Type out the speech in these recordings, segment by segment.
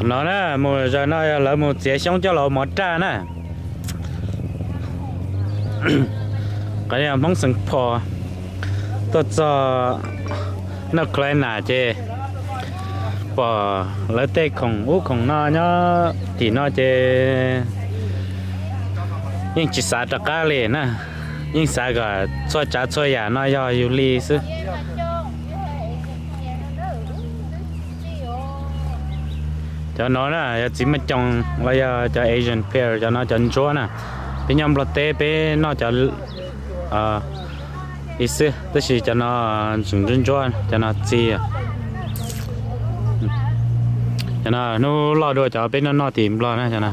No na, mus zaum no yog lawv mus txiav xyoob coj los ua mov raj na. Qhov no yog Hmoob Xeem Phos tuaj txog North Carolina ces pom lawv tej khoom ub khoom no nyob tim no ces yeej tsis xav rov qab li na, yeej xav kom txhua tsav txhua yam no yog yus li xwb. Cov no na yog txiv maj coom los yog cov Asian pear, cov no cov ntsuab na. Peb nyob Nplog teb peb noj cov ib xwb, tab sis cov no tseem ntsuab ntsuab, cov no txi. Cov no hnub loj dua cov peb noj noj tim Nplog na cov no.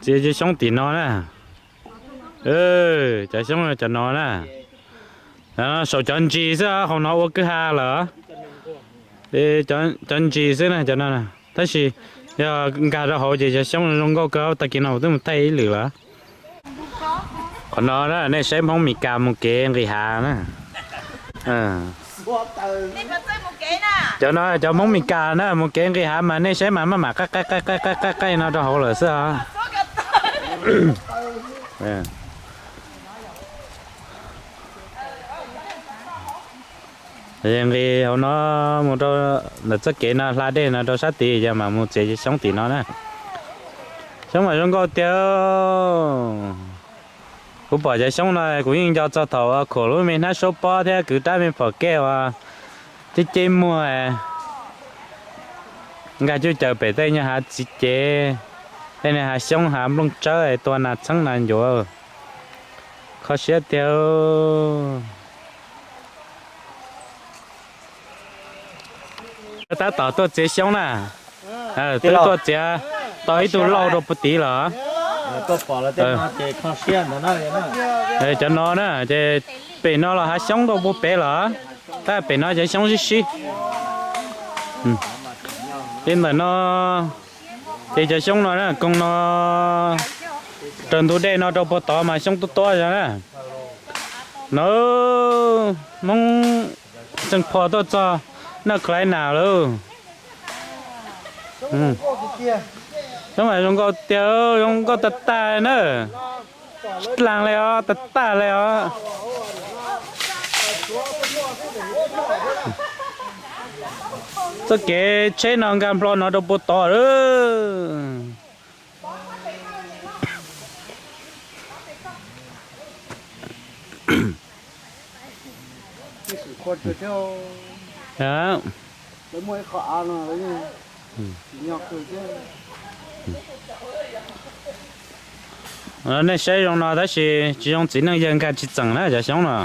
Txiav cov xyoob tim no na. Cov xyoob cov no na. Saum cov ntsis xwb, hauv no ua kwj ha lawm. Cov ntsis xwb na cov no. Tab sis yog nkag rau hauv ces cov xyoob zoo nkauj kawg, tag kis no kuv twb mus thaij ib lwm lawm. Qhov no na nej saib Hmoob Mes Kas mus kev nqis hav na. Cov no cov Hmoob Mes Kas na mus kev nqis hav mas nej saib mas maj mam qaij qaij qaij qaij qaij qaij no rau hauv lawm xwb os. Nqis hauv no mus rau ntawm txoj kev no hla dej no rau sab tid yog mas mus txiav cov xyoob tim no na. Xyoob mas zoo nkauj tiag. Kuv pom cov xyoob no kuv yeej nco txog thaum khuam lub me hnab suab pob thiab kwv rab me phom kej uas ceb ceb muag. Nkag cuj caws pem tej nyuag hav txiv cev, tej niag hav xyoob hav nplooj tsawb tua nas txheeb nas ncuav. Kho siab tiag. Tab tom tuaj txiav xyoob na. Twb tuaj txiav tau ib tug lauj rau puag tid lawm. Cov no na ces pem no los hav xyoob rau puag pem lawm, tab pem no cov xyoob sib sib. Ces ntawm no ces cov xyoob no na, koog no raws ntug dej no rau puag tod mas xyoob tuab tuab zog na. No Hmoob Xeem Phos tuaj txog North Carolina lawm. Xyoob mas zoo nkauj tiag, zoo nkauj tag tag na. Dlaag li os, tag tag li os. Txoj kev tsheb no nkag nplo no rau puag tod lawm. Nej saib zoo no tab sis tsis zoo txiv neej yawg nkag tsis txeem na cov xyoob no.